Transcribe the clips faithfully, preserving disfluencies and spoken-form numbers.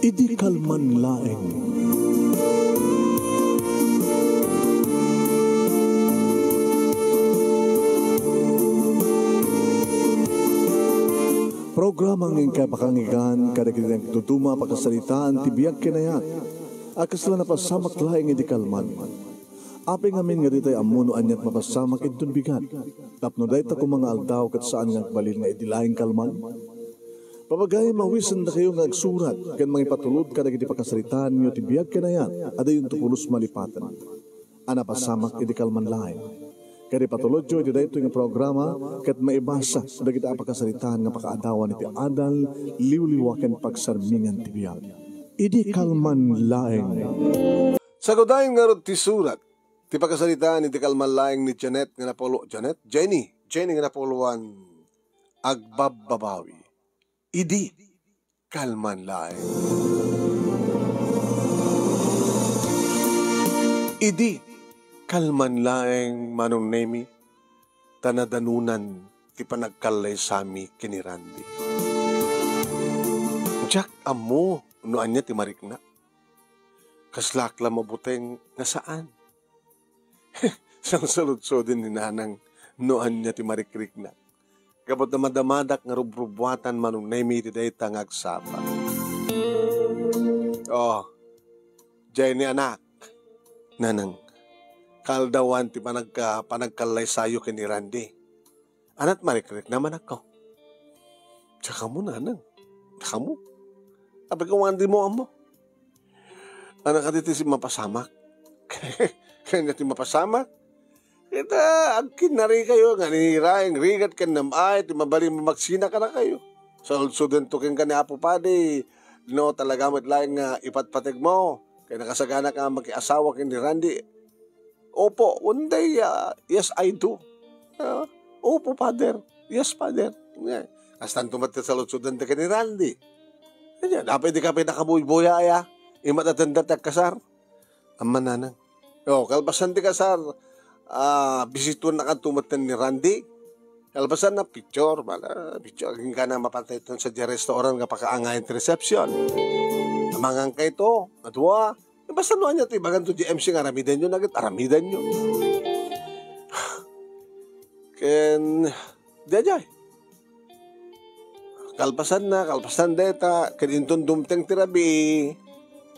Idi kalman laeng. Programa nga inkay pakanggan kadagiti nagduduma a pakasaritaan ti biag ken ayat a kasla napasamak laeng idi kalman. Apay ngamin nga ditay ammo no aniat mapasamak inton bigat, tapno dayta koma nga aldaw ket saan nga agbalin nga idi laeng kalman? Papagayam a awisendakayo nga agsurat ken mangipatulod kadagiti pakasaritaanyo ti biag ken ayat a dayonto pulos malipaten a napasamak idi kalman laeng. Ket ipatulodyo iti daytoy nga programa ket maibasa dagiti a pakasaritaan nga pakaadawan iti adal, liwliwa ken pagsarmingan ti biag. Idi kalman laeng. Sagudayen ngarud ti surat ti pakasaritaan iti kalman laeng ni Janet nga napolo-, Janet? Jenny. Jenny nga napuloan agbabbabawi. Idi kalman laeng. Idi kalman laeng, Manong Nemi, ta nadanunan ti panagkallaysami ken ni Randy. Diak ammo no ania ti marikna. Kaslak la mabuteng nga saan. Sangsaludsoden ni Nanang no ania ti marikrikna. Gapu ta madamadak nga rubrubbuatan, Manong Nemi, iti dayta nga agsapa. Oh, Jenny, anak. Nanang, kaaldawan ti panagka-, panagkallaysayo ken ni Randy. Aniat marikrikna, manakko? Diak ammo, Nanang. Diak ammo. Apay koma dimo ammo? Ania kadi ti mapasamak? Ania ti mapasamak? Ita, agkinnarikayo nga ni Raeng rigat ken nam-ay ti mabalin mamagsina kadakayo. Saludsodento kenka ni Apo Padi, no talaga met laeng nga ipatpategmo ken nakasaganak a makiasawa ken ni Randy. Opo, one day, ah, yes, I do. Ah, opo, Father. Yes, Father. Nga, kastanto met ti saludsodanta ken ni Randy. Ania, apay dika pay nakabuybuya aya? Imat a tender ti agkasar? Ammo, Nanang. O, kalpasan ti kasar, ah, bisituennakanto metten ni Randy. Kalpasanna, picture, bala, picture. Agingga na mapatay ton sa di restaurant nga pakaangayan ti reception. Amangan kayto, nga dua. Eh, basta no ania ti ibaganto di M C nga aramidenyo, naget aramidenyo. Ken, daydiay. Kalpasanna, kalpasan dayta, ken inton dumteng ti rabii.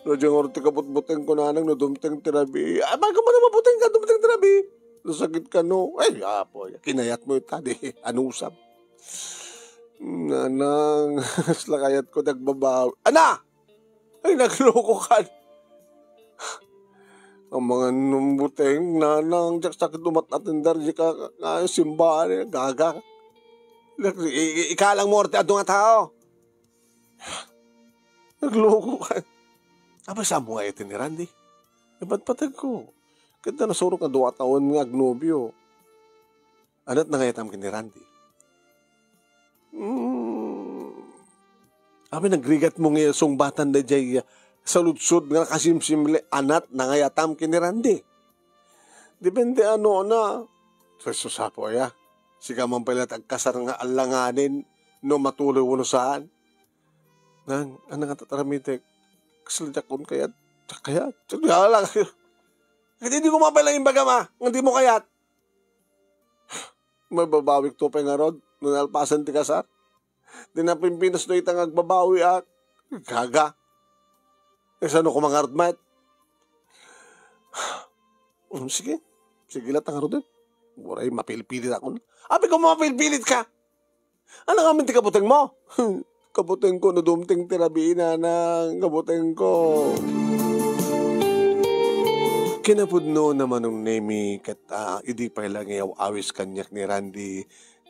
No, diay ngarud ti kabutbutengko, Nanang, no dumteng ti rabii. Ay, bago mo na mabuteng ka, dumteng ti rabii. Nasakit ka, no? Ay, apo, kinayat mo ita, di, anusam. Nanang, kasla kayat ko, nagbabaw. Ana! Ay, nagloko ka. Amangan no buteng, Nanang, diak sakit umat-attender, di ka, ka, simbahan, eh, gaga. Nag-, i-, i-, ikalang mo, arte, adu nga tao. Nagloko ka. Apay, saan mo nga iti ni Randy? Ipatpateg ko. Ket nasurok nga dua taon nga agnobio. Aniat nangayatam ken ni Randy? Mm. Apay, nagrigat mo nga sungbatan daydiay, ah, saludsod nga nakasimsimle, aniat nangayatam ken ni Randy? Depende ano na. Sus, sus, apo, aya. Sika man pay la ti agkasar nga alanganen no matuloy wenno saan. Nang, ania nga tataramidek? Kasla diak kayat. Diak kayat. Diak kayat. Ket idi ko man pay la imbagam a, nga di mo kayat. Mababawikto pay ngarud, no nalpasen ti kasar. Di na Pilipinas no ita nga agbabawiak. Gaga. Eh, saan ko mangarud met? Um, sige. Sige la ta ngarud, eh. Uray, mapilpilit ako. Apay ko mapilpilit ka? Ania ngamin ti kabuteng mo? Kabuteng ko no dumteng ti rabii, Nanang, kabuteng ko. Kinapudno na, Manong Nemi, ket, ah, idi pay la nga aw-awis kaniak ni Randy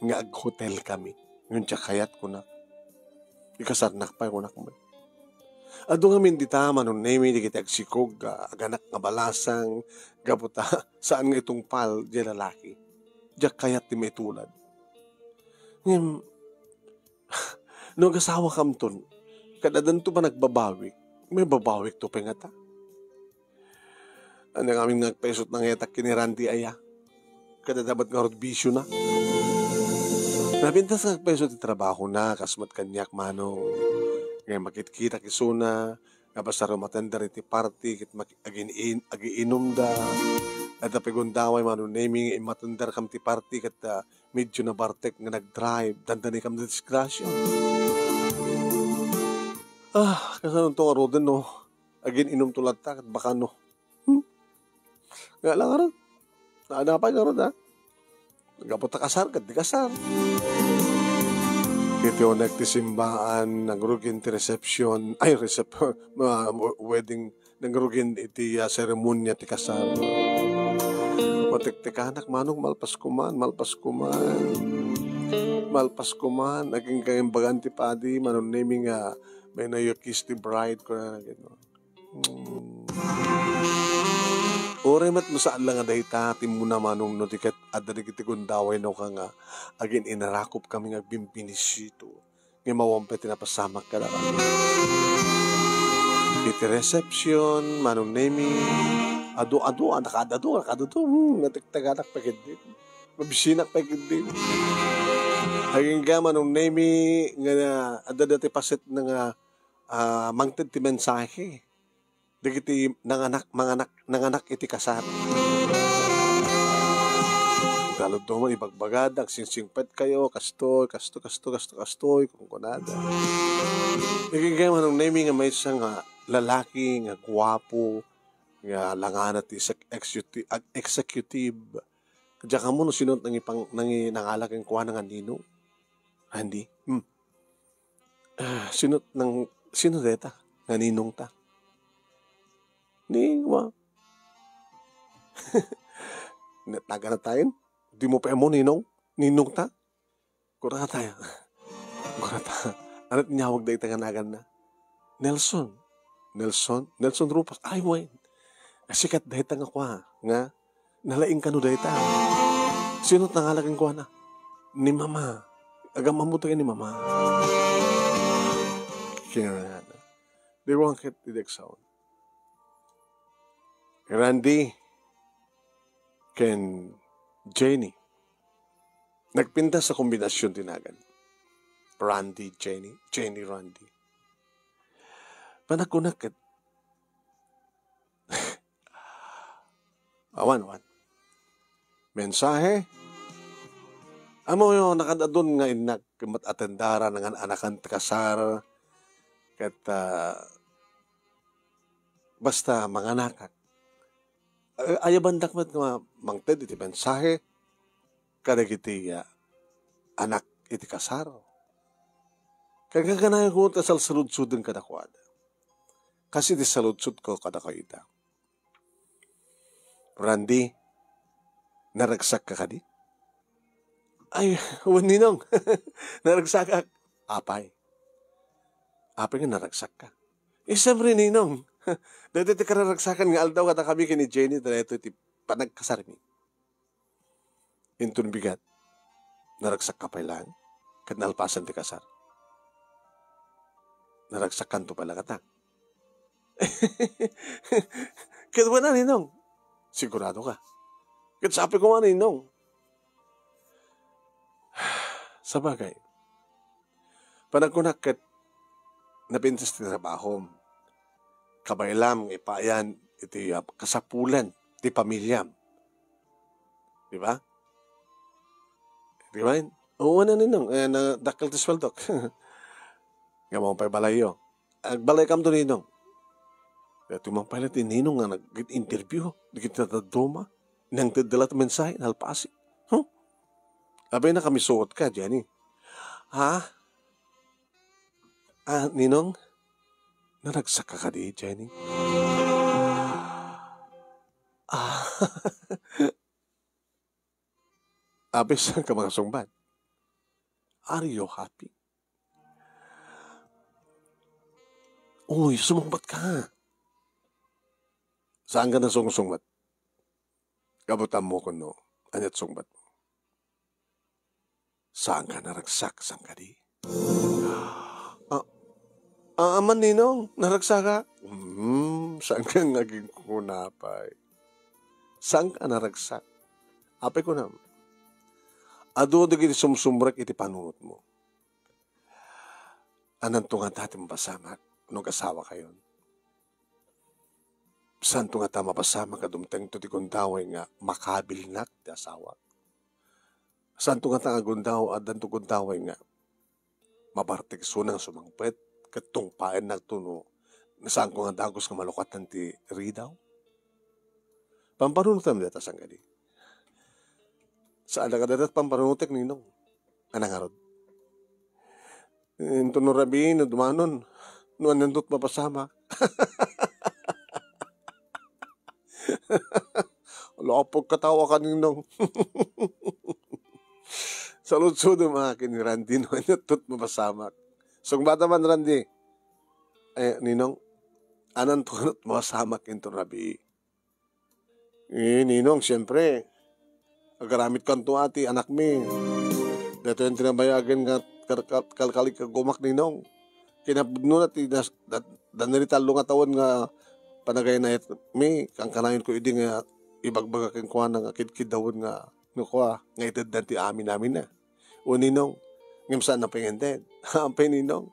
nga aghotel kami. Ngem diak kayat, kunak. Ikasarnak pay, kunak met. Adu ngamin dita, Manong Nemi, dagiti agsikog, ah, aganak nga balasang, gapu ta saan nga itungpal diay lalaki. Diak kayat ti maitulad. Ngem, no agasawakamton, ket addanto pay nagbabawik, mababawikto pay ngata. Ania ngamin nga agpaisut nangayatak ken ni Randy aya? Ket adda met ngarud bisiona. Napintas nga agpaisut ti trabahona, kas met kaniak, Manong. Nga makitkitak isuna, nga basta rumatender iti party, ket mak-, agin-, agiinumda. Adda pay gundaway, Manong Nemy, nga immatenderkam ti party, ket, ah, medyo nabartek nga nag-drive, dandanikam na disgrasya. Ah, kasanonto ngaruden, no? Agin-inumto latta, ket baka, no? Hmm? Nga lang, ngarud. Naanapay, ngarud, ha? Gapu ta kasar, ket di kasar. Iti unek ti simbaan, nangrugin ti reception, ay, recep-, ma-, wedding, nangrugin iti, ah, seremonia ti kasar. Matektekanak, Manong, malpas kuman, malpas kuman. Malpas kuman, agingga imbagan ti padi, Manong Nemy nga, "May na you kiss the bride," kuna na gito. Hmm. Uray met no saan la nga dayta, timmuna, Manong, no di ket adda dagiti gundaway no ka nga agin-inarakop kami nga agbimbinisito. Nga mawan pay ti napasamak kadakami. Iti reception, Manong Nemy, adu-adu, ah, nakaad-adu, nakaad-adu, hmm, natektekanak pay ketdi. Mabisinak pay ketdi. Agingga, Manong Nemy, nga adda dati paset na nga ah, mangted ti mensahe dagiti nanganak, manganak, nanganak iti kasar. Ngarud man, ibagbagada, agsingsingpetkayo, kastoy, kasto, kasto, kasto, kastoy, kunkunada. Agingga, Manong Nemy, nga maysa nga lalaki nga guapo, nga langana ti exec-, executi-, ag-, executive. Diak ammo no sino nangipang-, nangi-, nangala kenkuana nga Ninong. Randy? Hmm. Ah, sino nang, sino dayta nga ninongta? Ni, wa. Natagan na tayo? Di mo pa mo ninong? Ninongta? Kunata. Kunata. Ano ti inyawag dayta nga naganna? Nelson. Nelson? Nelson Ropas. Ay, wen. Sikat dayta nga kua, nga nalaing kano dayta. Sino ti nangala kenkuana? Ni Mama. Agam-ammo tayo ni Mama. Kaya nga, di ko ang ket ti Dexon. Randy ken Jenny. Nagpintas a kombinasyon ti nagan. Randy, Jenny, Jenny, Randy. Panagkunak ket, awan, awan. Mensahe? Ammoyo, nakaad-adun nga innak ket mat-atendara nangan-anakan ti kasar ket, ah, basta manganakak. Ay-, ayabandak met nga mangted iti mensahe kadagiti, ah, anak iti kasar. Ket gaganayon ta salsaludsoden kadakuada. Kas iti saludsodko kadakayo ita. Randy, naragsakka kadi? Ay, wen, Ninong. Naragsakak. Apay? Apay nga naragsakka? Eh, siyempre, Ninong. Daytoy ti kararagsakan nga aldaw kadakami ken ni Jenny, daytoy ti panagkasarmi. Inton bigat, naragsakka pay laeng, ket nalpasen ti kasar. Naragsakkanto pay la kata. Ket wen a, Ninong. Sigurado ka? Ket sapay koma, Ninong. Sabagay, panagkunak ket napintas ti trabahom. Kabaylam nga ipayan iti, ah, kasapulan ti pamiliam. Di ba? Di ba? Oo, ano, Ninong? Eh, na, dakkel ti sweldok. Nga mo pay balayyo. Agbalay kam to, Ninong. Kaya tumang pala ti Ninong nga nag-interview. Di kita daduma. Nang tedela ti mensahe, nalpasi. Huh? Abay na kami suot ka, Jenny. Ha? Ah, Ninong? Naragsak ka kadi, Jenny? Ah. Abay, saan ka makasungbat? Are you happy? Uy, sumungbat ka. Saan ka nasungsungbat? Kabutan mo kuno. Anya ti sungbat mo? Saan ka naragsak, saan ka di? Ah, ah, aman, Ninong, naragsaka? Hmm, saan ka nga aging kunapay? Saan ka naragsak? Apay kunam, adu dagiti sumsumrek iti panunot mo. Ananto ngata ti mapasamak no agasawakayon? Saanto ngata mapasamak a dumtengto ti gundaway nga makabilnak ti asawak? Saanto ngata nga gundaw-, addanto gundaway nga mabartek isuna nga sumangpet ket tungpaennakto no saanko nga dagus nga malukatan ti ridaw? Pampanunotem dayta sangkadi. Saan a kadata't pampanunotek, Ninong. Ana ngarud? Inton no rabii, no dumanon, no ananto't mapasamak. Ala, pagkatawa ka, Ninong. Saludsodem a ken ni Randy no ananto't mapasamak. Sungbatam man, Randy. Eh, Ninong, ananto kano't mapasamak inton rabii? Eh, Ninong, siyempre, agaramidkanto a ti anakmi. Daytoy ti nabayagen nga kal-, kal-, kalkalik a gumak, Ninong. Kinapudno na ti nas-, dat-, danay ti tallo nga tawen nga panagaynayanmi, kankanayon ko idi nga ibagbaga kenkuana nga kidkiddawen nga, no kua, nga iteddan ti amin-amin na. O, Ninong, ngem saan a pay nga inted. Apay, Ninong?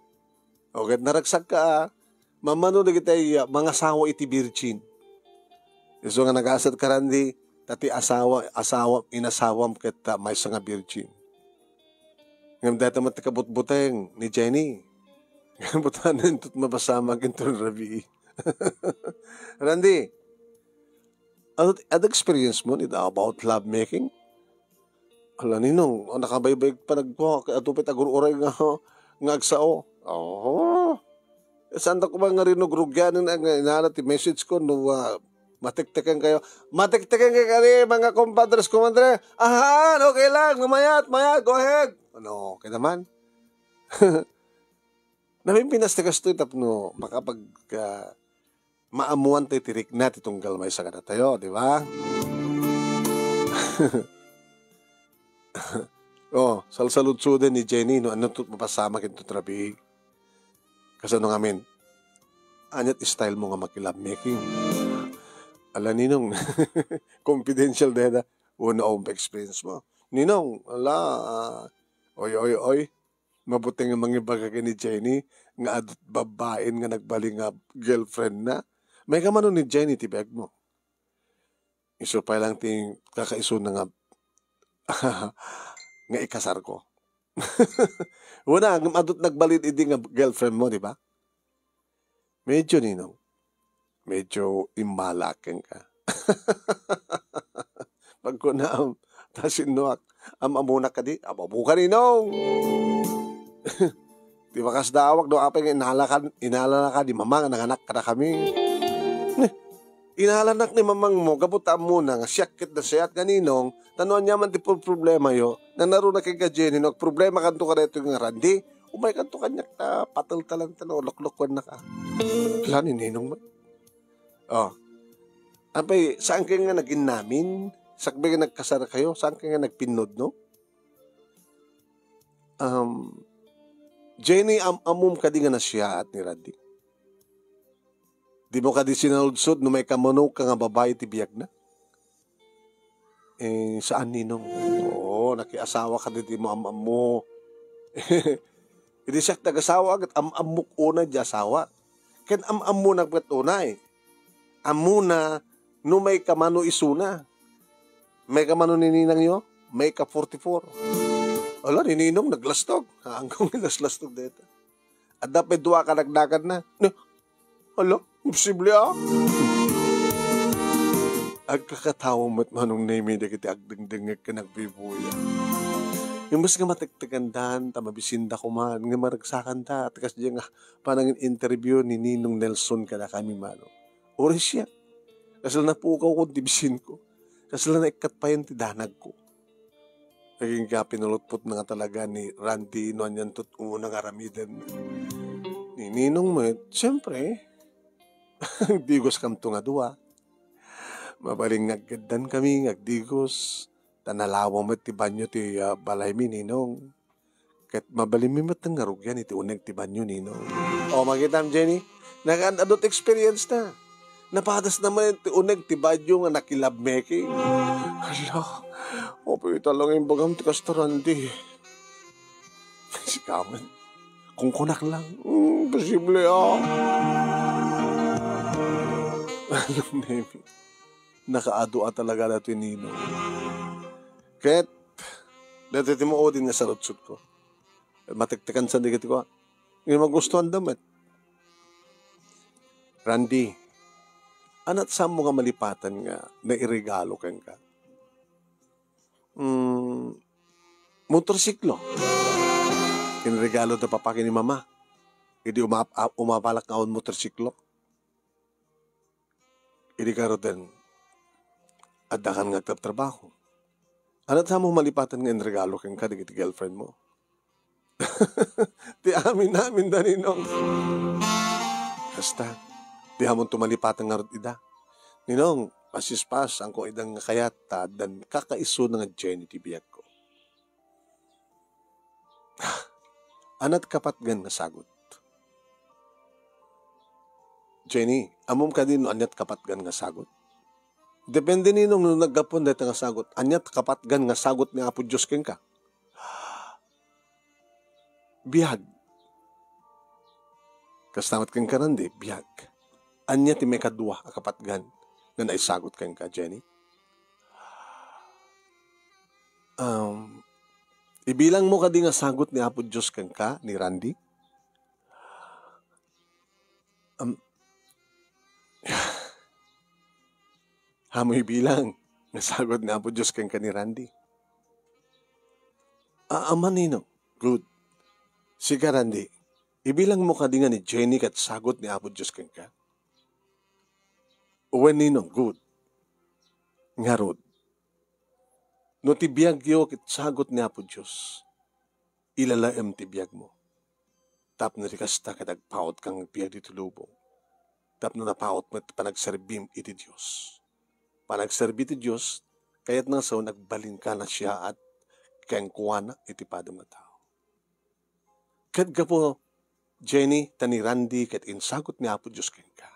O, ket naragsak ka, a, mamano dagiti, a, mangasawa iti virgin. Isu nga nagasat ka, Randy, ta ti asawa, asawa, inasawam ket, a, maysa nga virgin. Ngem dayta met ti kabutbuteng ni Jenny. Ngem butanento't mapasamak inton rabii. Randy, ano, ano experience mo ni about lovemaking? Ala, Ninong, nakabaybay panagkuak, adu pay ti agur-uray nga, nga agsao. Oo. Eh, saan ta koma nga rinugrugianen nga inala ti message ko no, ah, matektekenkayo. Matektekenkayo kadi, mga kumpadres, kumadre. Ahan, okay lang, no, mayat, mayat, go ahead. Ano, okay naman. Napimpinas ti kastoy tapno makapag, ah, maammoan tayo ti rikna ti tunggal maysa kadatayo, di ba? Oh, salsaludsoden ni Jenny no anto ti mapasamak inton rabii. Kasano ngamin? Ania't style mo nga makilovemaking? Ala, Ninong, confidential dayta. Una, um, experience mo. Ninong, ala, ah, oy, oy, oy. Mabuteng nga mangibaga ken ni Jenny nga adu't babbain nga nagbalin nga girlfriendna. Mayka mano ni Jenny ti biagmo. Isu pay lang ti kakaisuna nga, nga ikasarko. Una, ngem adu't nagbalin idi nga girlfriend mo, di ba? Medyo, Ninong, medyo immala kenka. Pagkunam, ta sinnuak, am-ammonak kadi, am-ammoka, Ninong. Ti bakas daawak, no apay nga inalakan, inalana kadi Mama nga nanganak kadakami. Inalanak ni Mamangmo, gapu ta ammona nga siak ket nasayaat nga Ninong, ta no aniaman ti pro-, problemayo, nanaruna kenka Jenny, no agproblemakanto kadaytoy nga Randy, umaykanto kaniak ta pateltalanta no loklokuennaka. Ala ni Ninong met. Oh. Apay, saan kayo nga nagin namin? Sakbay nga nagkasarakayo, saan kayo nga nagpinnod, no? Um, Jenny, am-, ammom kadi nga nasiaat ni Randy? Dimo kadi sinaludsod no mayka mano ka nga babai ti biagna? Eh, saan, Ninong? Oo, nakiasawa ka, di mo am-ammo. Idi siak nagasawa, ket am-ammok unay di asawa. Ken am-ammonak met unay. Ammona no mayka mano isuna. Mayka mano ni ninangyo? Mayka forty-four. Ala, ni Ninong naglastog. Haanko nga laslastog dayta. Adda pay dua ka nagdaganna. No? Ala, imposible, ah. Agkakatawa met manong Nemi dagiti agdengdengngeg ken agbibuya. Imbes nga matektekandan ta mabisinda koman nga maragsakanda, ti kasdiay nga panangin-interview ni Ninong Nelson kadakami, mano. Uray siak. Kasla napukawkon ti bisinko. Kasla naikkat payen ti danagko. Agingga pinalutpotna nga talaga ni Randy no anianto't umuna nga aramiden. Ni Ninong met, siyempre, agdigoskanto nga dua. Mabalin nga aggaddankami nga agdigos, ta nalawa met ti banio ti, ah, balaymi, Ninong. Ket mabalinmi met nga rugian iti uneg ti banio, Ninong. O, makitam, Jenny? Nagaan-ado't experience na. Napadas na met ti uneg ti banio nga nakilovemaking. Hala, apay ita lang imbagam ti kasta, Randy. Sika met. Kunkunak lang, "Hmm, posible, ah." Nakaadua talaga datoy Ninong. Ket, datoy ti maudin nga saludsodko. Matektekan sa dagiti kua. Nga magustuhan da met. Randy, anat saan mo nga malipatan nga nairegalo kenka? Hmm, motorsiklo. Kinregalo da papa ken ni mama. Idi umap-, a-, umabalak nga awan motorsiklo. Idi garuden, adda kan nga agtrabtrabaho. Anat saan mo malipatan nga inregalo kenka dagiti girlfriend mo? Ti amin-amin da, Ninong. Kasta, di amon tumalipatan ngarud ida. Ninong, pasispas, angko ida nga kayat, ta addan kakaisuna nga Jenny ti biagko. Anat kapatgan nga sagut. Jenny, ammom kadi no aniat kapatgan nga sagut? Depende, Ninong, no naggapuan dayta nga sagut. Aniat kapatgan nga sagut ni Apo Dios kenka? Biag. Kasta met kenka, Randy, biag. Ania ti maikadua a kapatgan nga naisagut kenka, Jenny? Um, ibilang mo kadi nga sagut ni Apo Dios kenka, ni Randy? Um, Amo ibilang nga sagut ni Apo Dios kenka, ni Randy? A-, amanino? Good. Sika, Randy, ibilang mo kadi nga ni Jenny ket sagut ni Apo Dios kenka? Wen, Ninong, good. Ngarud, no ti biagyo ket sagut ni Apo Dios, ilalaem ti biagmo. Tapno di kasta ket agpaut kang agbiag ditoy lubong. Tapno napaut met ti panagserbim iti Dios. Panagserbi ti Dios, kayatna nga sao nagbalinka nasiaat kenkuana iti padem nga tao. Ket gapu, Jenny, ta ni Randy ket insagut ni Apo Dios kenka.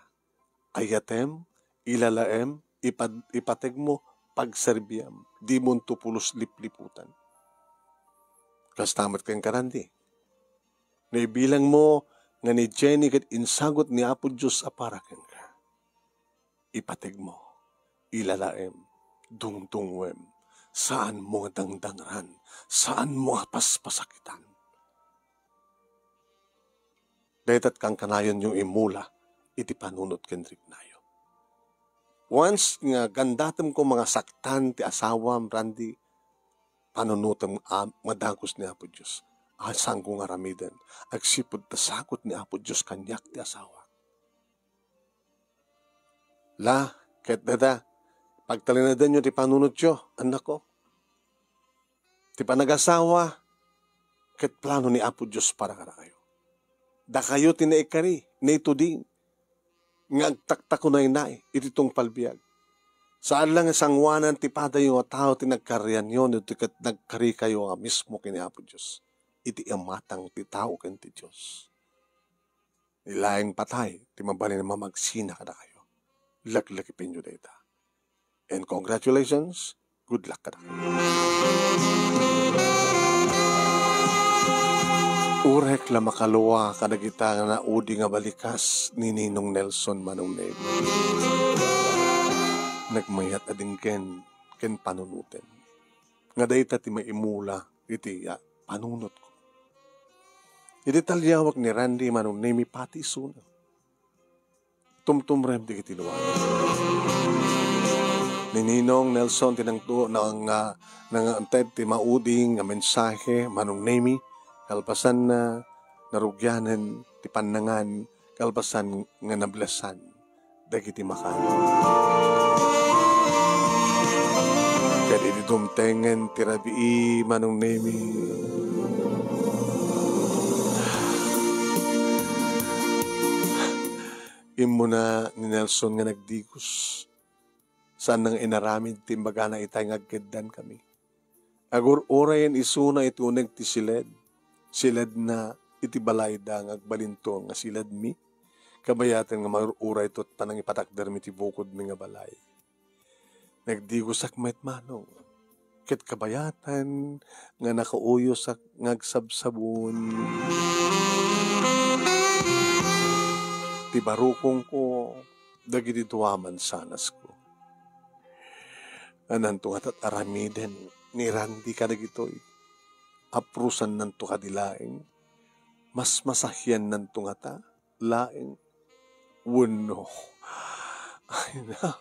Ayatem, ilalaem, ipad-, ipategmo, pagserbiam, dimonto pulos lipliputan. Kasta met kenka, Randy. No ibilangmo nga ni Jenny ket insagut ni Apo Dios a para kenka. Ipategmo, ilalaem, dungdunguem, saanmo nga dangdangran, saanmo nga paspasakitan. Dayta ti kankanayonyo imula iti panunot ken riknayo. Once nga gandatem koma nga saktan ti asawam, Randy, panunotem a madagus ni Apo Dios. Saanko nga aramiden, agsipud ta sagut ni Apo Dios kaniak ti asawak. La, ket dada, pagtalinadenyo ti panunotyo, annakko. Ti panagasawa ket plano ni Apo Dios para kadakayo. Dakayo ti naikari, naituding, nga agtaktakunaynay iti tungpal biag. Saan la nga sangoanan ti padayo nga tao ti nagkarianyo, no di ket nagkarikayo nga mismo ken ni Apo Dios iti imatang ti tao ken ti Dios. Ni laeng patay ti mabalin a mamagsina kadakayo. Laklekipenyo dayta. And congratulations, good luck kadakayo. Uray la makalua kadagita nga naudi nga balikas ni Ninong Nelson Manong Ned. Nagmayat a denggen ken panunoten. Nga dayta ti maimula iti, ah, panunotko. Iti taliawak ni Randy Manong Nemi pati isuna. Tumtumrem dagiti luana. Ni Ninong Nelson ti nangtu-, nang-, ah, nangaanted ti maudi nga mensahe, Manong Nemi, kalpasanna, narugianen ti pannangan, kalpasan nga nablesan dagiti makan. Ket idi dumtengen ti rabii, Manong Nemi, immuna ni Nelson nga nagdigos. Saan nga inaramid ti imbagana itay nga agkeddan kami. Agur-urayen isuna iti uneg ti siled. Siledna iti balayda nga agbalinto nga siledmi. Kabayaten nga magur-urayto ti panangipatakdermi ti bukodmi nga balay. Nagdigosak met, Manong. ket kabayatan nga nakauyosak nga agsabsabon. Ti barukongko dagiti dua a mansanasko. Ananto ngata ti aramiden ni Randy kadagitoy? Aprusannanto kadi laeng? Masmasahiannanto ngata laeng? Wenno, ay na,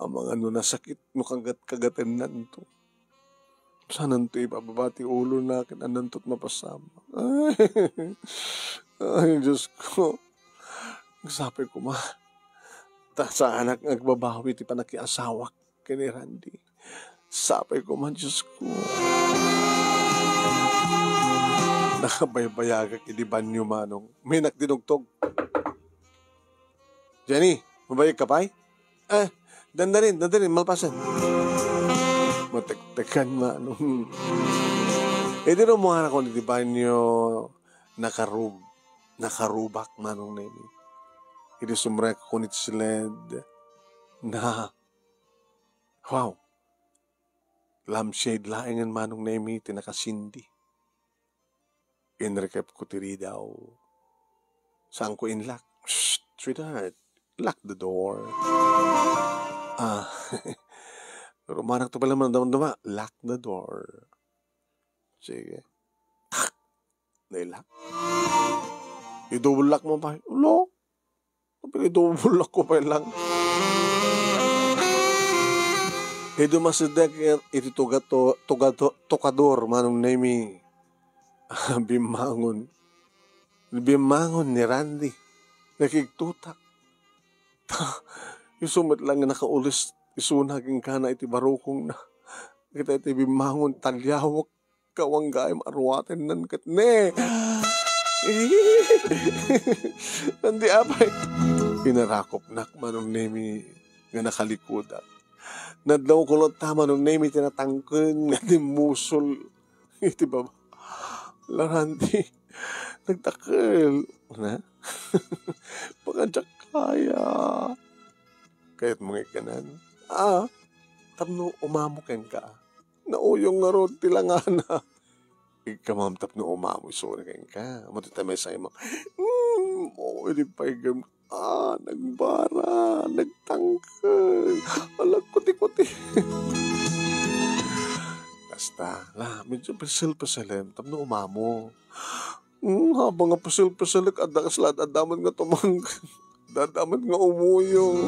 amangan no nasakit no kagat-kagatennanto. Saananto ibababa ti ulona ket ananto ti mapasamak. Ay, ay, Diosko. Sapay koma. Ta saanak nga agbabawi ti panakiasawak ken ni Randy. Sapay koma, Diosko. Nakabaybayagak idi banio, Manong. Maynak dinugtog. Jenny, mabayag ka pay? Eh, dandanin, dandanin, malpasen. Matektekan, Manong. Idi rummuarakon iti banio, nakarub-, nakarubak, Manong Nemi. Idi sumrekon iti siled, na, wow! Lampshade laengen, Manong Nemi, ti nakasindi. Inrikepko ti ridaw. Saanko inlock. Shh, sweetheart, lock the door. Ah, rumanak to pala man damdama. Lock the door. Sige. Nailak. I-double lock mo pa. Ulo. Pero i-double lock ko pa lang. Idu masideg iti tugato-, tugato-, tukador, Manong Nemi. Bimmangon. Bimmangon ni Randy. Nakigtutak. Ta, isu met lang nga nakaulis isuna kenkuana iti barukongna. Kita iti bimmangon, taliawek, kawanggaim aruatennan ket ne. Randy, apay. Inarakopnak, Manong Nemi, nga nakalikudak. Nadlawko latta, Manong Nemi, ti natangken nga dimmusol iti baba. La, Randy, nagdakkel. Na? Baka diak kaya. Kayatmo nga ikkanan? Ah, tapno umamo kenka. Nauyong ngarud ti langana. Ikkamam tapno umamo isuna kenka. Amo ti tamaysaymam. Mm, oo, idi pay gam-, ah, nagbara, nagtangken. Ala, kuti-kuti. Kasta, la, medyo pasil-pasilem tapno umamo. Mm, habang nga pasil-pasilek, adda kasla, adda man nga tumang-, adda man nga umuyong.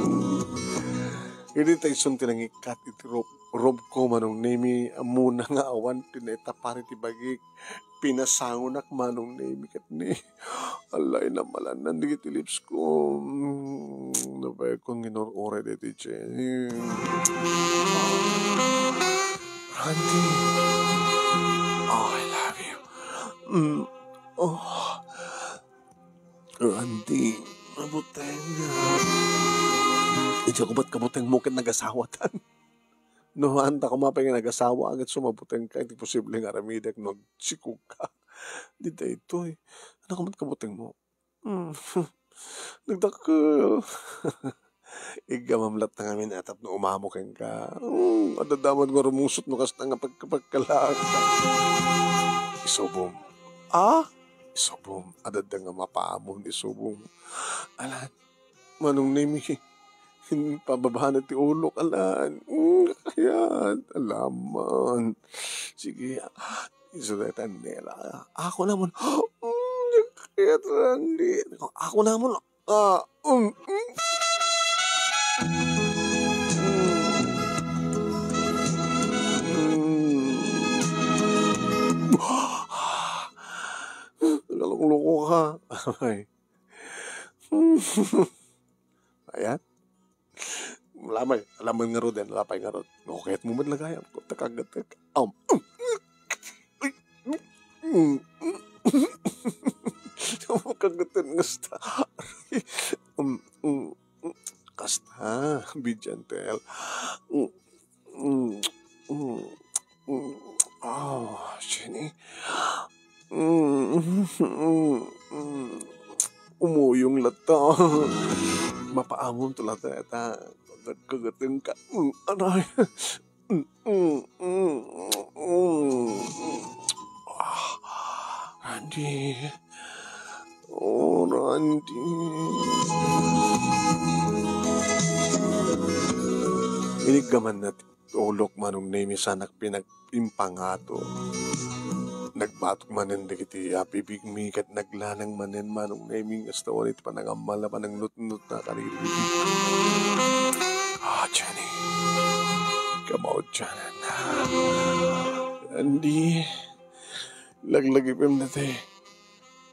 Idi ta isun ti nangikkat iti rob-, robko, Manong Nemi, ammona nga awan ti naitapari ti bagik. Pinasangonak, Manong Nemi, ket ni, alay, namalannan dagiti lips ko. Mm, napay kong inur-uray deti Jenny. Randy. Oh, I love you. Mm. Oh. Randy, mabuteng. Idiay ko met kabuteng mo ken nagasawatan. No, anta ko mapay nga nagasawa, agad sumabuteng ka, iti posible nga aramidek no agsikog ka. Di daytoy. Anta ko met kabuteng mo. Mm. Nagdakkel. Iggamam latta ngamin a tapno umamo kenka. Mm, adda man nga rumungsot no kasta nga pagkapagkalaak. Isubong. Ah? Isubong. Adda nga mapaamon, isubong. Alan, Manong Nemi, pababana ti ulok, alan. Mm, kayat. Alaman. Sige. Isu dayta nela. Ako namon. Mm, kayat, Randy. Ako namon. Ah, um, mm. Mm. Nalukluko ka. Ay. Ayan. Lamay, lamay ngarud, yan, lapay ngarud. Okay, at mo man lagayam. Kung takagatek. Um. Makagatan nga sta. Um, um, um, kasta, be gentle. Um, um, um, um. Oh, Jenny. Um, um, um. Umuyong latta. Mapaamon to latta, eta. Nagkagating ka. Um, aray. Um, um, um. Randy. Oh, Randy. Iniggaman na ti ulok, Manong Nemi, sanak pinag-, impangato. Nagbatok manen dagiti abibigmi ket naglanang manen, Manong Nemi, nga astawan iti panangammal a panangnutnot na kariribi. Ah, Jenny. Come out, Janet. Randy. Laglagipem daytoy.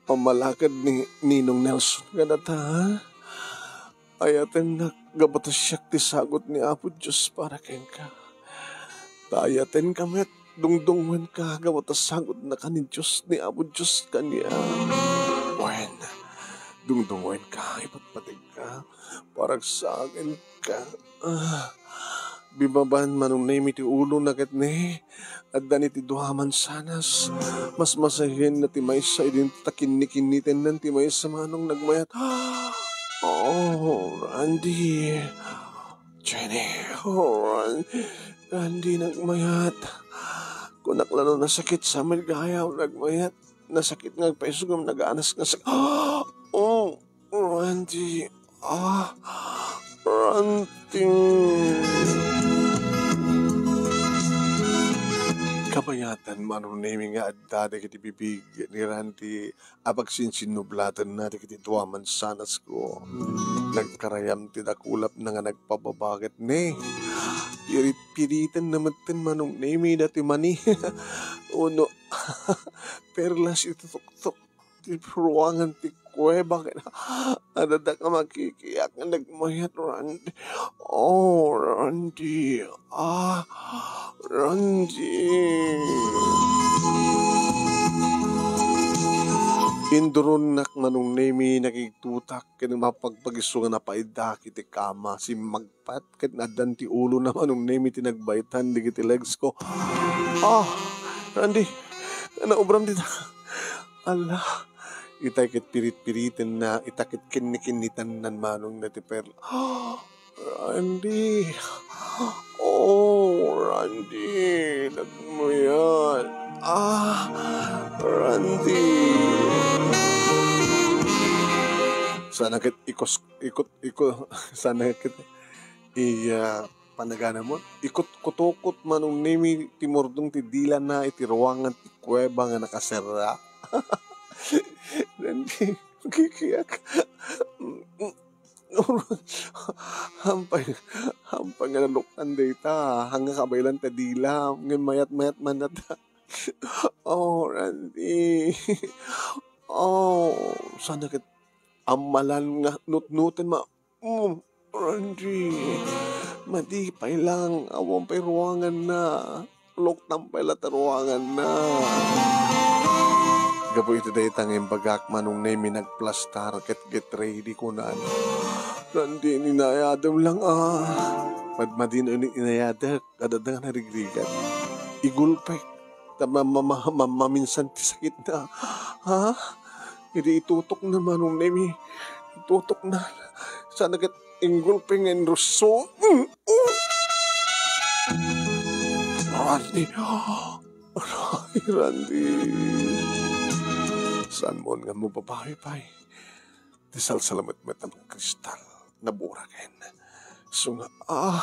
Pammalakad ni Ninong Nelson kadata, ha? Ayatennak gapu ta siak ti sagut ni Apo Dios para kenka. Ta ayatenka met, dungdungngoenka gapu ta sagutnaka ni Dios, ni Apo Dios kaniak. Wen, dungdungngoenka, ipatpategka, paragsakenka. Ah, bimabaen, Manong Nemi, ti ulona ket ne, addan iti dua a mansanas. Mas masahienna ti maysa idi ta kinnikinnitennan ti maysa, Manong, nagmayat. Oh, Randy. Jenny, oh, Ran-, Randy, nagmayat. Kunak la no nasakit sa amin gayaw, nagmayat. Nasakit nga agpayso ngem naganas nga sak-, oh, Randy. Ah, Randy. Kabayatan, Manong Nemi, nga adda dagiti bibig ni Randy a pagsinsinnublatenna dagiti dua a mansanas ko. Nagkarayam ti dakulapna nga nagpababa ket ne, pirit-piritenna metten, Manong Nemi, dati mani. Uno, perlas iti tuktok ti ruangan ti kuweba ken adda ka makikiak nga nagmayat, Randy. Oh, Randy. Ah, Randy. Induronnak, Manong Nemi, nakigtutak ken mapagpagiso nga napaiddak iti kama, simmagpat ket addan ti ulona, Manong Nemi, ti nagbaytan dagiti legs ko. Ah, Randy, naubram dita. Ala, itay ket pirit-piritenna, ita ket kinnikinnitennan, Manong, dati perla. Randy. Oh, Randy, nagmayat. Ah, Randy. Sana ket ikos-, ikot-, iko-, sana ket iya panaganamon. Ikot-kutukot, Manong Nemi, ti murdong ti dilana iti ruangan ti kuweba nga nakaserra. Randy, kikiak. Hampay, hampay nga naluktan dayta, haan nga kabaylan ta dila, ngem mayat-mayat man dayta. Oh, Randy. Oh, sana ket ammalan nga nutnoten ma-, mm, Randy. Madi pay lang, awan pay ruanganna. Luktan pay la ta ruanganna. Gapu iti dayta nga imbagak, Manong Nemi, nagplastar ket get ready, kunana. Randy, inayadem lang, ah. Madmadin inayadek, adda nga narigrigat. Igulpek. Ta ma-, ma-, ma-, ma-, maminsan ti sakitna. Ha? Idi itutokna, Manong Nemi. Itutokna. Sana ket inggulping nga inrusso. Mm, oh. Randy. Ay, Randy. Saan mo nga mababawi pay? Ti salsalametmet nga kristal. Naburaken. Sunga, ah,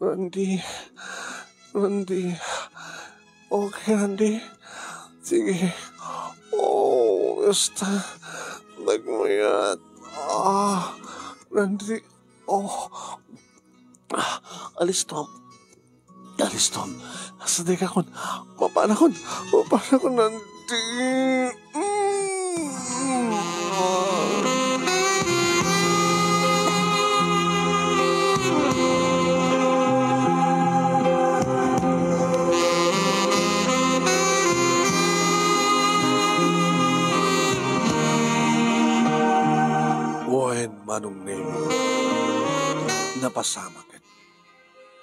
Randy. Randy. Okay, Randy. Sige. Oh, basta. Nagmayat. Ah, Randy. Oh. Ah, alistom. Alistom. Asa di ka kun? Mapanakon. Mapanakon, Randy. Mm. Wen, Manong Nemo, napasamak.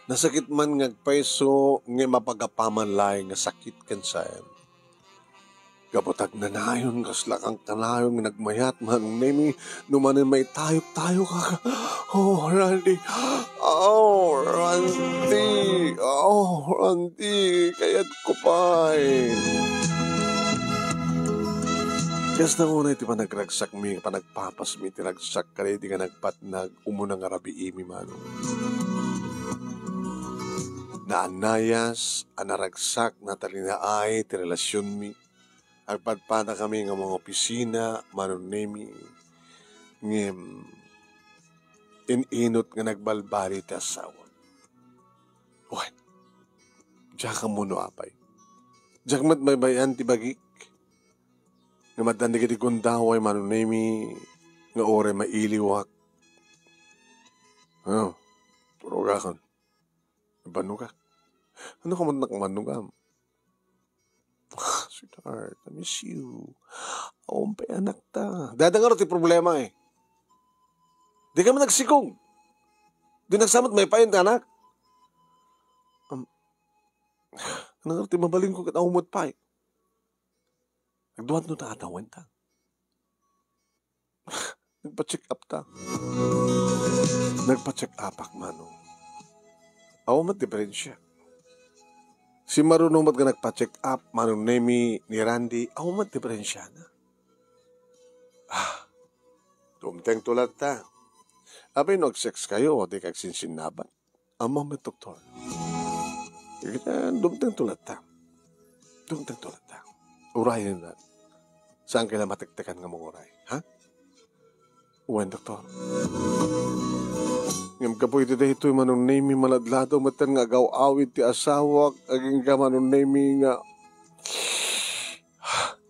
Nasakit man nga agpayso, ngem apagapaman laeng nga sakit ken saem. Gapu ta agnanayon, kasla kankanayon nga nagmayat, Manong Nemo, no manen maitayok-tayok ka. Oh, Randy. Oh, Randy. Oh, Randy. Kayatko pay. Kasta unay ti panagragsakmi, panagpapasmi ti ragsak kadaydi nga nagpatnag umuna nga rabiimi, Manong. Naannayas a naragsak, natalinaay ti relasionmi. Agpadpadakami nga mangopisina, Manong Nemi, ngem in-inut nga nagbalbaliw ti asawa. Wen, diak ammo no apay. Diak met baybay-an ti bagik. Nga addan dagiti gundaway, Manong Nemi, nga uray mailiwak. Oh, turogakon. Bannogak. Ano ka man nakabannogam? Sweetheart, I miss you. Awan pay anakta. Dada nga ti problema eh. Di ka man nagsikog. Di nagsamat may pain ti anak. Um, ano nga ti mabalin ko ket awan met pay. Nagduat no ta atawen ta. Nagpa-check up ta. Nagpa-check upak, Manong. Awan met diferensya. Simmaruno met nga nagpa-check up, Manong Nemi, ni Randy, awan met diferensyana. Ah, dumteng to latta. Apay no agsex kayo, di ka agsinsinnaban? Ammom met, doktor. Ket, ah, dumteng to latta. Dumteng to latta. Urayen na. Saan ka la matektekan nga manguray, ha? Wen, doktor. Ngem gapu iti daytoy, Manong Nemi, maladladaw metten nga agaw-awid ti asawak, agingga, Manong Nemi, nga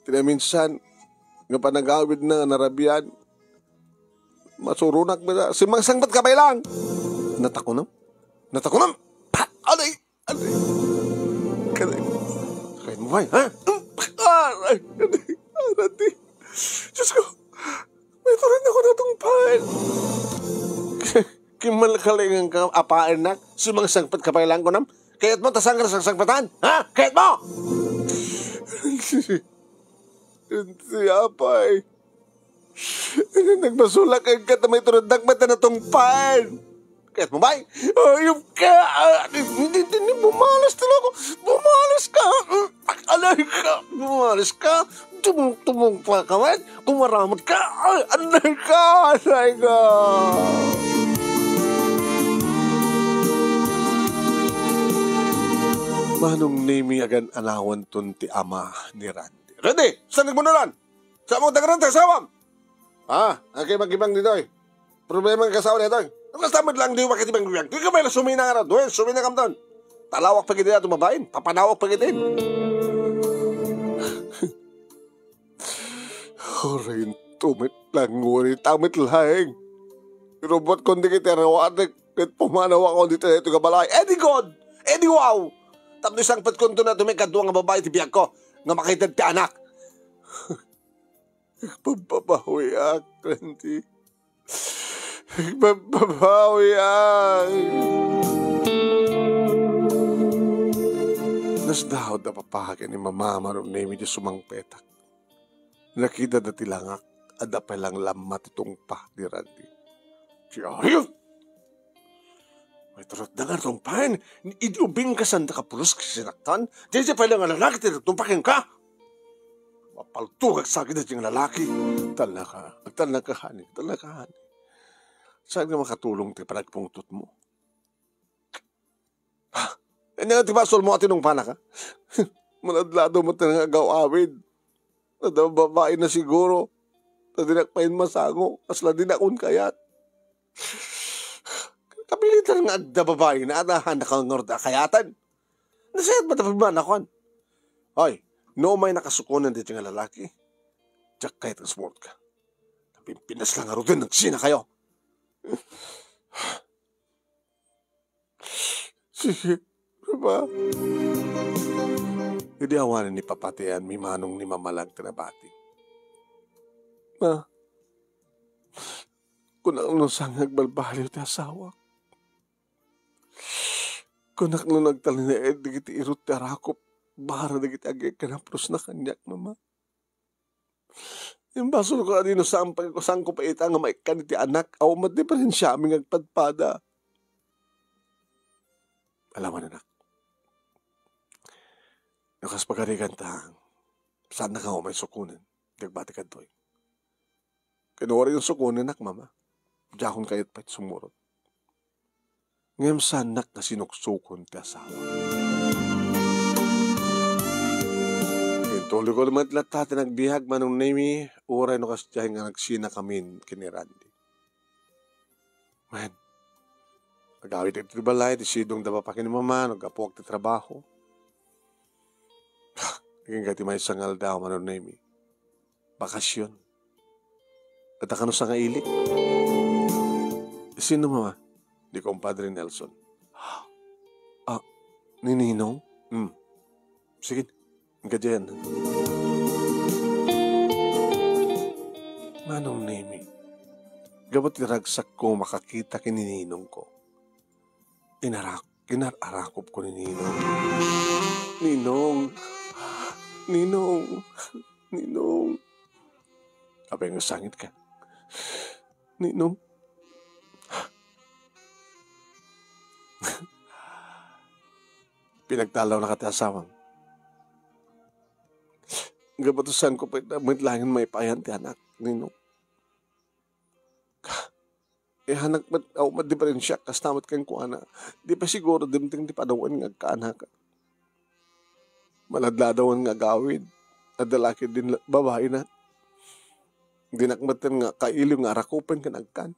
ti naminsan nga panagawidna nga narabian. Masuronak met. Simangsangpet ka pay lang. Natakunam? Natakunam? Aday! Aday! Aday! Kayat mo pay, ha? Aray! Aray! Aray! Diyos ko! May turan ako natungpal! Kimmalkalingan ka, apaennak? Simangsangpet ka pay lang kunam? Kayat mo ta saan ka nasangsangpetan? Ha? Kayat mo? Hindi, apay. Nagmasulak ka ta may turaddak met a natungpal. Kayat mo bay? Ayop ka! Ah, hindi, hindi, hindi, bumalas talaga. Bumalas ka! Mm, alay ka! Bumalas ka! Tumong-tumong pa ka man! Kumaramot ka! Ay, alay ka! Alay ka! Manong Nemi, agan-anawanton ti ama ni Randy. Randy! Saan nagmunulan? Sa mo, dagran ti asawam! Ah, agkibang-kibang ditoy. Problema nga kasawa ditoy. Ano kasta met lang di makitibang-kibang? Di ka ba sumina nga raduel? Sumina kam doon. Talawak pa giti ato babaen. Papanawak pa giti. Oray tumit lang, nguri tamit laeng. Irubot kon di kiti arawatek. Ket pumanaw ako dito, dito nga balay. Eh, di god! Eh, di wow! Tapno isangpet konto na tumikadua nga babae ti biag ko. Nga makaited ti anak. Agbababawiak, Randy. Agbababawiak. Nasdaawda papa ken ni mama, Manong Nemi, ti sumangpetak. Nakitada ti langak, adda pay langlamma ti tungpa ni Randy. Ti ayup! May turot da nga tungpaen, idi ubing ka sanda kapulos ket sinaktan, daydiay pay lang a lalaki ti nagtungpa kenka. Mapaltugak sa akin daydiay nga lalaki. Talnaka, agtalnaka, honey, agtalnaka, honey. Saan nga makatulong ti panagpungtot mo? Ha? Ania ti basol mo a tinungpanak, ha? Maladlado met nga agaw-awid. Adda babae na siguro. Ta dinak pay masango. Kasla dinak kayat. Kapilitan nga adda babae na adahan na kangarod a kayatan. Nasayat ba tapos ba nakuan? Ay, no may nakasukunan dito nga lalaki. Diak kayat nga sumurot ka. Napimpinas lang nga rudin ng sina kayo. Sige, Papa. Idi awanen ni Papa ti ayanmi, Manong, ni Mama lang ti nabati. Ma, kunak no saan nga agbalbaliw ti asawak. Kunak no nagtalinaed dagiti irut ti arakop, bara dagiti agikkan a pulos na kaniak, Mama. Imbasol ko a di no saan pay, saan ko pay ita nga maikkan iti anak, awan met diferensiami nga agpadpada. Alawan, anak. No kas pagarigan ta, saan na ka umay sukunen? Di agbati kadtoy. Ken uray no sukonenak, Mama, diakon kayat pay sumurot. Ngem saannak nga sinuksukon ti asawa. Intuloyko met latta ti nagbiag, Manong Nemy, uray no kasdiay nga nagsinakamin ken ni Randy. Wen, agawid iti balay, ti sidongda, Papa ken ni Mama, no aggapuak ti trabaho. Agingga ti maysa nga aldaw, Manong Nemy. Bakasyon. Adda kano sangailik? Sino, Mama? Ni Compadre Nelson. Ah, ni Ninong? Hmm. Sige, kadian. Manong Nemy, gapu ti ragsakko makakita ken ni ninongko. Inarak-, inar-arakop ko ni Ninong. Ninong! Ninong! Ninong! Apay nga sangit ka? Ninong! Pinagtalaw na ka ti asawam. Gapu ta saanko pay met laeng maipayan ti anak, Ninong. Ihanak met, awan met diferensiak kasta met kenkuana. Di pay siguro dimteng ti panawen nga agkaanak. Maladladawan nga agawid. Adda la ketdin la-, babaina. Dinak met nga kailiw nga arakupen ken agkan.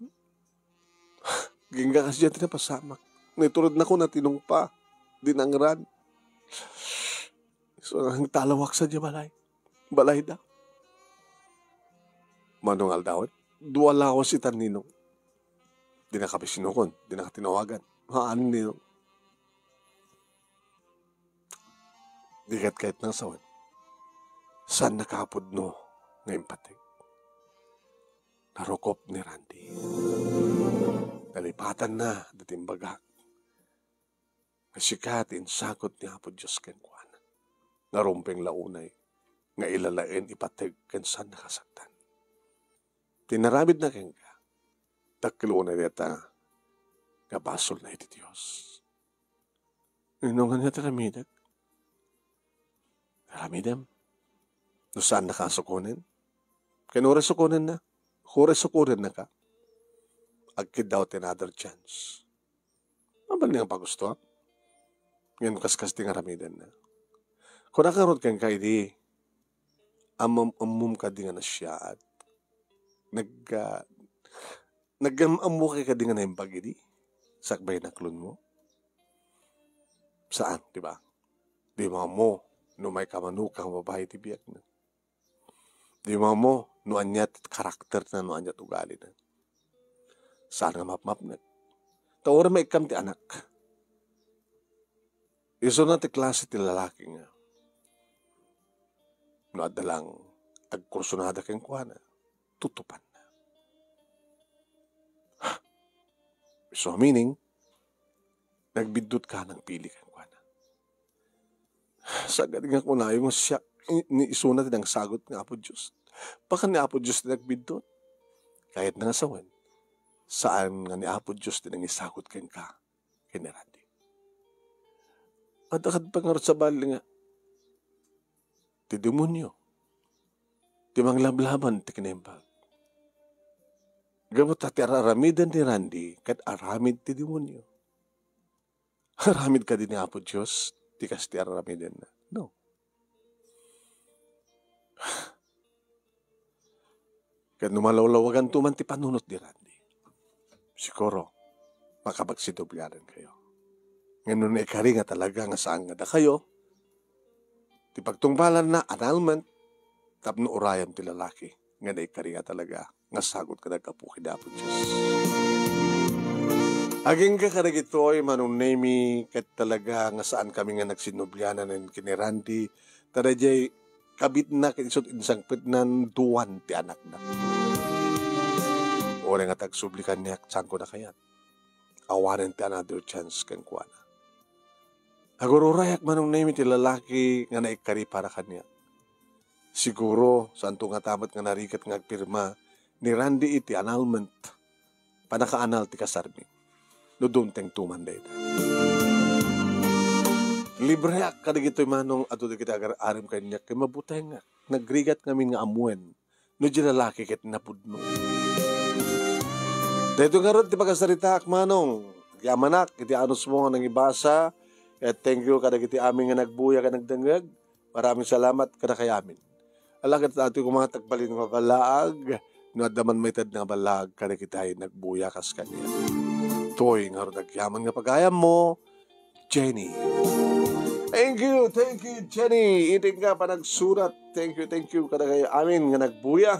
Agingga kasdiay ti napasamak. Naiturod na kuna ti nungpa. Di nangran. So, nagtalawak sadiay balay. Balayda. Mano nga aldawen? Dua lawas ita ni Ninong. Di na kapisinukon, di na katinawagan. Haan ni Ninong. Di ket kayat nga sawen. Saan nakapudno nga impateg? Narukop ni Randy. Nalipatanna dati imbagak nga sika ti insagut ni Apo Dios kenkuana. Narumpeng la unay nga ilalaen ipateg ken saan nakasaktan. Ti inaramidna kenka, dakkel unay dayta nga basolna iti Dios. Inungan nga ti aramidek. Aramidem. No saannaka a sukonen. Ken uray sukonenna. Uray sukonennaka. Agkiddaw ti another chance. Mabalin nga pagusto. Ngem kaskas ti nga aramidenna. Kuna ngarud kenka idi, ammom-, ammom kadi nga nasiaat. Nag-, ah, nag-am-ammo kadi nga naimbag idi? Sakbay naklonmo? Saan, di ba? Di mo ammo no maikamanuka nga babai ti biagna. Di mo ammo no ania ti karakterna, no ania ti ugalina. Saan nga mapmapnek. Ta uray maikkam ti anak. Isuna ti klase ti lalaki nga no adda lang agkursunada kenkuana, tutupanna. So, meaning, nagbiddut ka, nagpili kenkuana. Sagad nga kunayo nga siak, ni, ni isuna ti nangsagut nga Apo Dios. Baka ni Apo Dios ti nagbiddut. Kayatna nga sawen, saan nga ni Apo Dios ti nangisagut kenka ken ni Randy. Adda kadi pay ngarud sabali nga ti demonio ti manglablaban ti kinaimbag. Gapu ta ti ar-aramiden ni Randy ket aramid ti demonio. Aramid kadi ni Apo Dios ti kas ti ar-aramidenna? No. Ket no malawlawaganto man ti panunot di Randy, siguro, makapagsidoblianan kayo. Ngem no naikari nga talaga nga saan nga dakayo, ti pagtungpalanna, annulment, tapno urayem ti lalaki nga naikari nga talaga nga sagut nga naggapu ken Apo Dios. Agingga kadagitoy, Manong Nemy, ket talaga nga saan kami nga nagsinublianan ken ni Randy, ta daydiay kabitna ket isut' insangpetnan duan ti anakna. Uray nga tagsubli kaniak, saanko a kayat. Awanen ti another chance kenkuana. Agururayak, Manong Nemy, ti lalaki nga naikari para kaniak. Siguro, saanto ngata met nga narigat nga agpirma ni Randy iti annulment. Panakaanal ti kasarmi. No dumtengto man dayta. Libreak kadagitoy manong adu dagiti agar-arem kaniak ken mabutengak. nagrigat ngamin nga amuen no diay lalaki ket napudno. Daytoy ngarud ti pakasaritaak, Manong. Agyamanak iti anusmo nga nangibasa. Ket thank you kadagiti amin nga nagbuya ken nagdengngeg. Maraming salamat kadakayamin. Ala, ket daytoy koma ti agbalin nga ballaag, no adda man maited nga ballaag kadagiti nagbuya kas kaniak. Toy ngarud agyaman nga pagayammo, Jenny. Thank you, thank you, Jenny. Iti nga panagsurat. Thank you, thank you kadakayamin nga nagbuya.